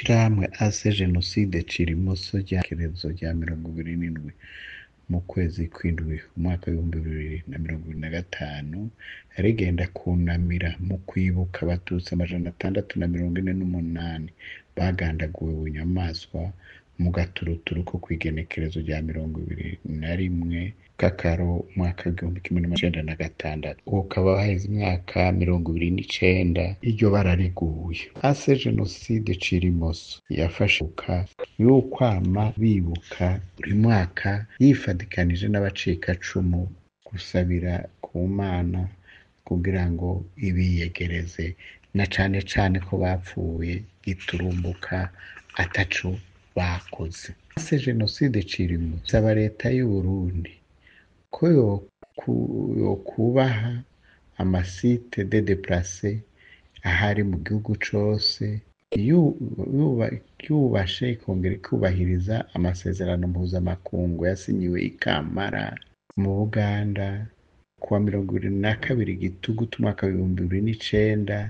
Ishirahamwe AC Jenoside Cirimoso ryakerezo rya 27 mu kwezi kw'indwi umwaka w'2025 rigenda kunamira mu kwibuka Abatutsi 648 bagandaguwe bunyamaswa mu gaturuturu ko kw'igenekerezo rya 21 Kakaro umwaka w'1996. Ukaba haheze imyaka 29 iryo bara riguye. AC Jenoside Cirimoso yafashe y'ukwama bibuka buri mwaka yifadikanije n'abacikacumu gusabira ku Mana kugira ngo ibiyegereze, na cane cane ko bapfuye giturumbuka ataco bakoze. AC Jenoside Cirimoso isaba leta y'Uburundi ko yokubaha ama sites de déplacés ahari mu gihugu cose, yubashe ikongera ikubahiriza amasezerano mpuzamakungu yasinyiwe i Kampala mu Buganda kuwa 22 Gitugutu umwaka w'2009,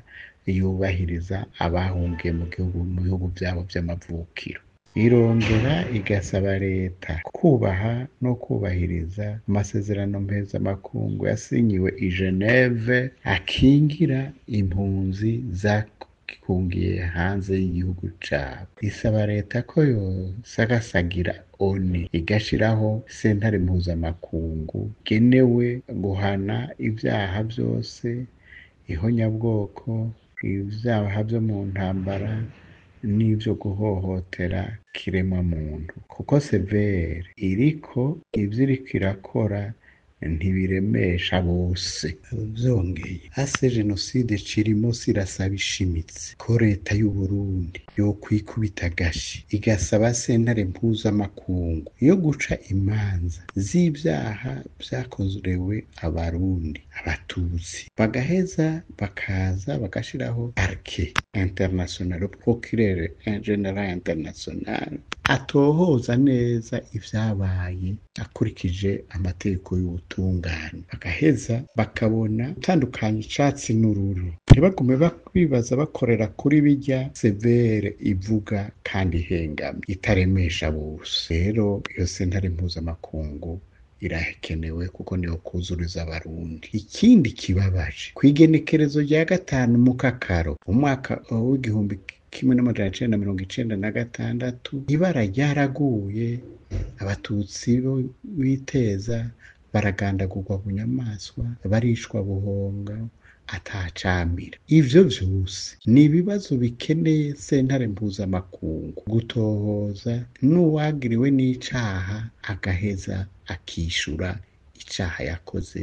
yubahiriza abahungiye mu gihugu, mu bihugu vyabo vy'amavukiro. Irongera igasaba leta kubaha no kubahiriza amasezerano mpuzamakungu yasinyiwe i Geneve akingira impunzi zahungiye hanze y'igihugu cabo. Isaba leta ko yosagasagira ONU igashiraho sentare mpuzamakungu igenewe guhana ivyaha vyose, ihonyabwoko, ivyaha vyo mu ntambara n'ivyo guhohotera kiremwa muntu, kuko CVR iriko ivyo iriko irakora ntibiremesha bose. Vyongeye, AC Jenoside Cirimoso irasaba ishimitse ko leta y'Uburundi yokwikubita agashi igasaba sentare mpuzamakungu yo guca imanza z'ivyaha vyakorewe Abarundi, Abatutsi, bagaheza bakaza bagashiraho parquet international, procureur général international atohoza neza ivyabaye akurikije amategeko y'ubutungane, bagaheza bakabona gutandukanya icatsi n'ururo, ntibagume bibaza bakorera kuri birya CVR ivuga kandi ihengamye itaremesha bose. Rero iyo sentare mpuzamakungu irakenewe kuko niyo kuzuriza Abarundi. Ikindi kibabaje, kw'igenekerezo rya 5 Mukakaro umwaka w'1996 ibara ryaraguye, Abatutsi biteza baragandagurwa bunyamaswa, barishwa buhonga atacamira. Ivyo vyose ni ibibazo bikeneye sentare mpuzamakungu gutohoza, n'uwagiriwe n'icaha agaheza akishura icaha yakoze.